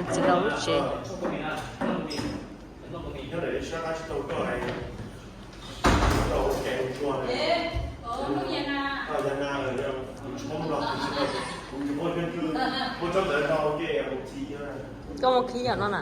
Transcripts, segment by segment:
Txiv laus lub tsev. Koj muab khib yam no na.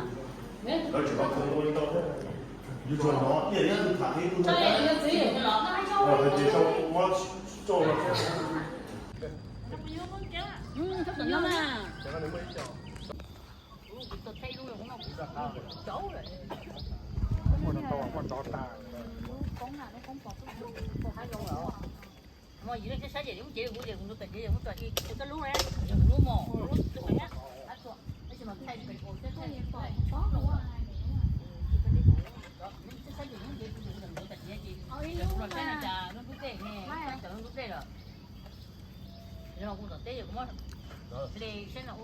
Mus yim leej saib saib ces lub ncev kuv ces kuv tus tawm ncev kuv tuaj ib kuv cov lub ne, kuv lub mos, lub txwj qev na, tab sis mas thaij pem ua saib saib ces kuv tus tawm ncev ces kuv los saib na cas lub ntub dej ne, saib cov lub ntub dej lawm. Yog kuv tom teb yog kuv muab hle saib no.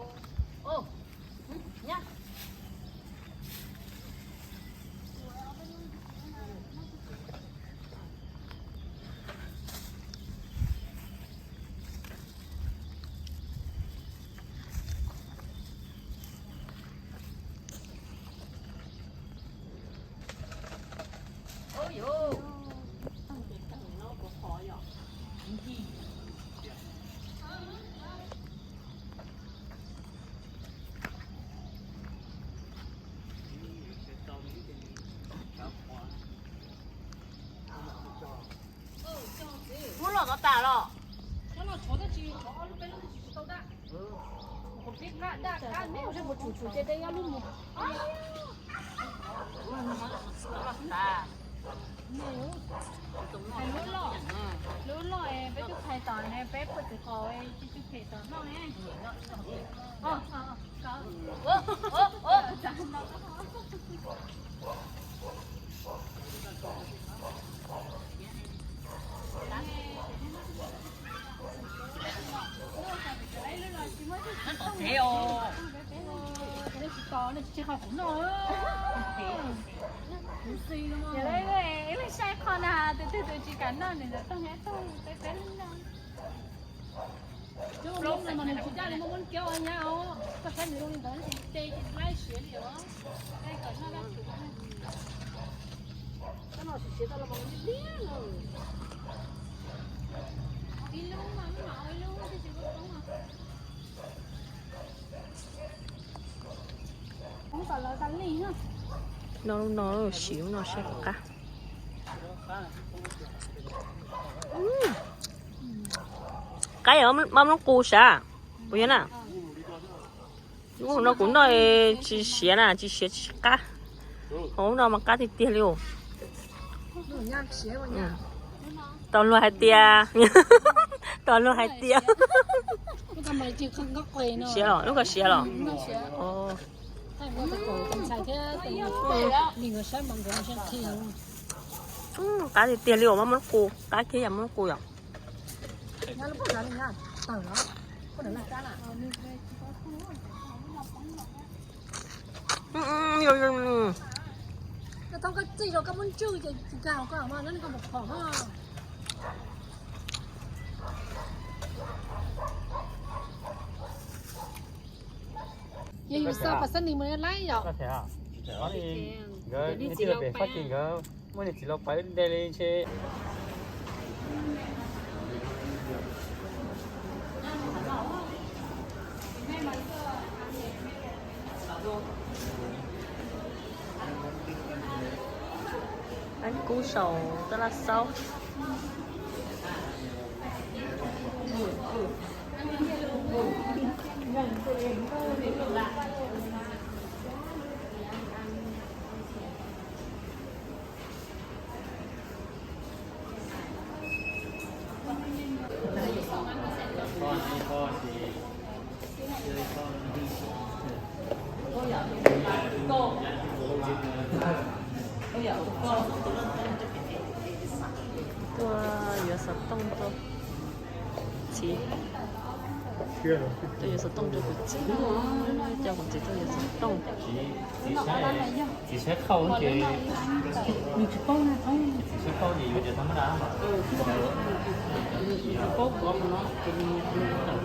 Nyab. Muab loj tod tas los? Qhov peb qab daj qab neb ua seb puas tsum tsum ces de ob lub mus. Lub loj, lub loj peb twb phais tom ne, peb puag tim qaum tsis tsis phem tom noj ne. Ib leeg saib qhov na, tus twg tus tsis kam noj nws ntawd toog nyob toog peb peb leeg noj. Cov lub no mas nws tsis daj li muaj muab kiab ua nyab os, koj saib nws zoo li ntawd ces laib siav li os. Cov no siav siav tau los mas liab liab no. Ib lub no, ib lub no, ib lub no. Noj lub no, siv lub no saib puas qab. Qab yog mab mloob qus sav, puas yog na? Lub no kuv noj tsis siav na, tsis siav tsis qab. Ho lub no mas qab tiag tiag li os. Tos luag hais tias, tos luag hais tias siav los, lub ko siav los. Qab tiag tiag li os, mab mloob qus, qab kiag yam mab mloob qus yom. Yog yus xa pas xab nis mus laib yom. Nkawd pem Fab Kis nkawd muaj niag txiv laus pais wb nte li ntshe. Kub saum tab laj xaub. Tuaj yuav xov tooj rau txiv. Tuaj yuav xov tooj rau kuv txiv. Coj kuv txiv tuaj yuav xov tooj. Txiv saib qhau ces, txiv saib qhau ces yuav cov tag mab dab. Tsis paub kuv no ces nws tawm.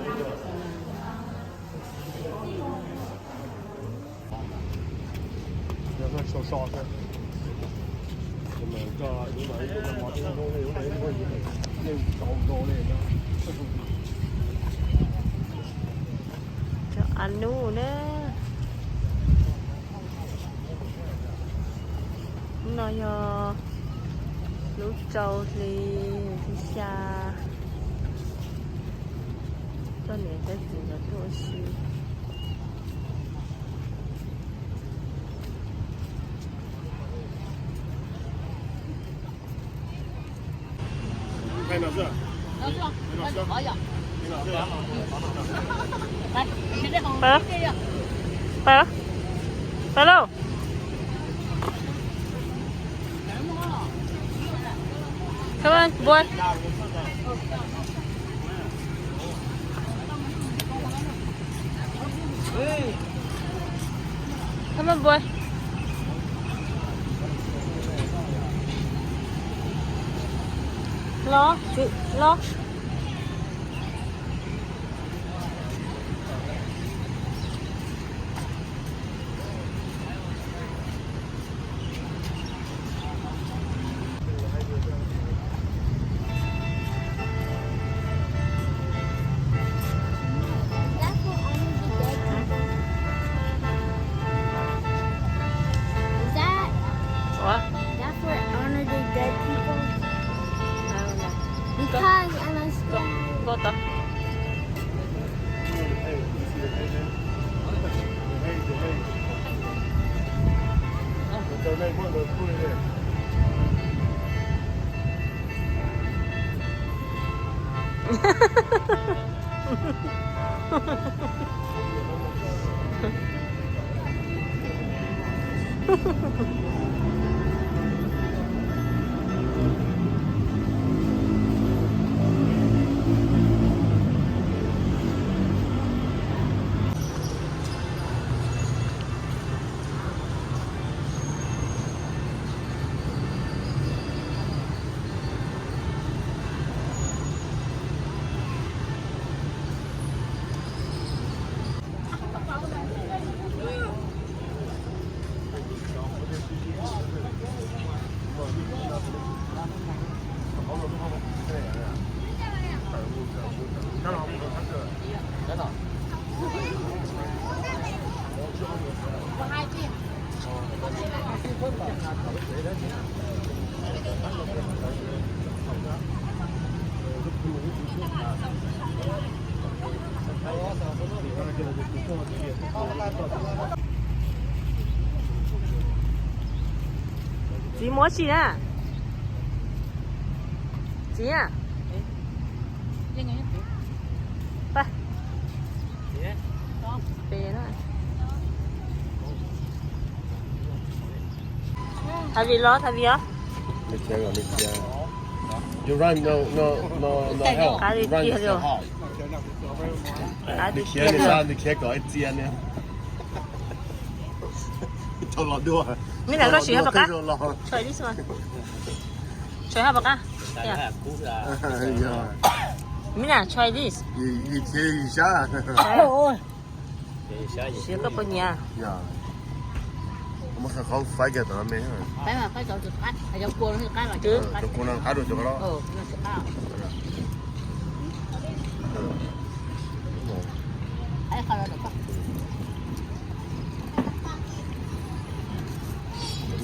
Cov a nub na. Hnub no yog lub rau hli thib xya, coj niam coj txiv nkawd tuaj ua si. Pab, pab, pab lauj. Come on, boy. Come on, boy. Los, los. Is that for honor the dead people? Is that, what? Is that for honor the dead people? I don't know. Because I must go. Go, go. Txiv muab tsis na. Txiv a. Pab. Peb na. Thas vim los, thas vim os. Qab li tiag li os. Qab li tiag li os. Mib na, koj sim hab pom qab. Try this one. Try hab pom qab. Mib na, try this. Siab koj puas nyiam?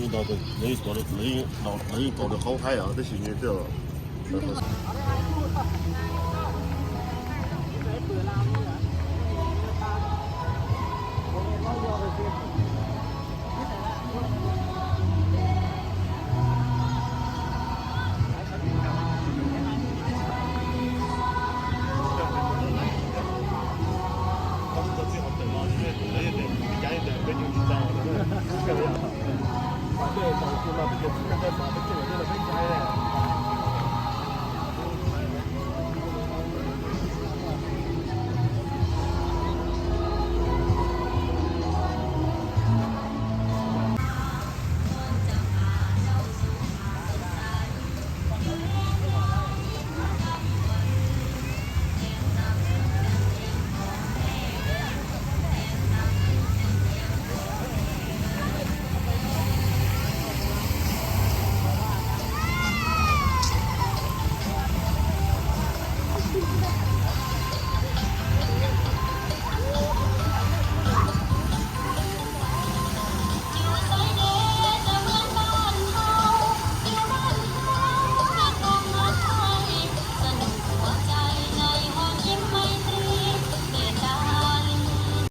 Lawv yeej tau lawv yeej tau lawv qaub haib os, tab sis nws twb.